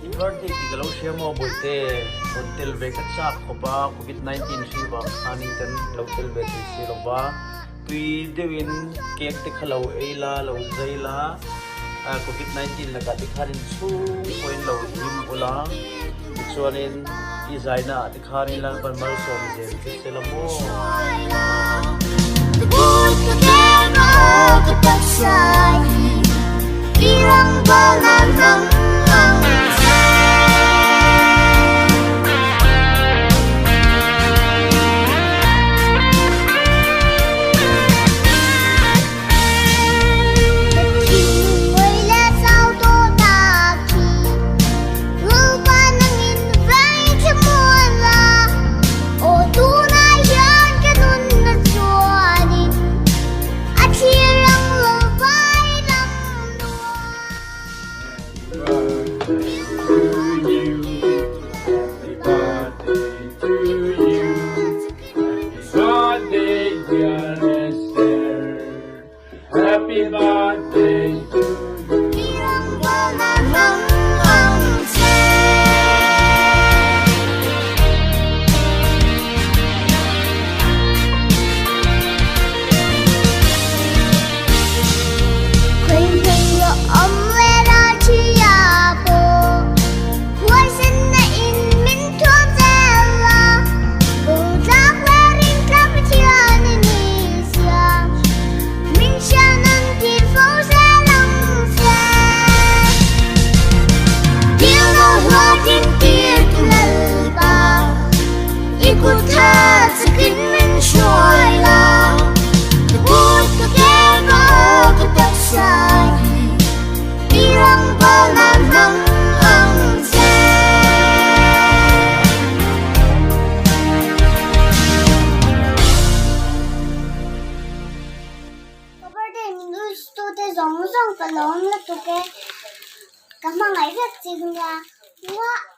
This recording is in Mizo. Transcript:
I birthday tih ka lo hria maw Bawihte? Rawn tel ve ka chak khawp a, Covid 19 hri vang khanin kan lo tel ve thei si lo va, tui deuhin cake te kha lo ei la, lo zai la, Covid 19 lakah te khanin chhung pawhin lo hlim ula, tichuanin i zaina ah te khanin Lalpan malsawm zel che se la maw? Ka birthday min wish tu te zawng zawng ka lawm lutuk e, ka hmangaih vek ching nia. Muah.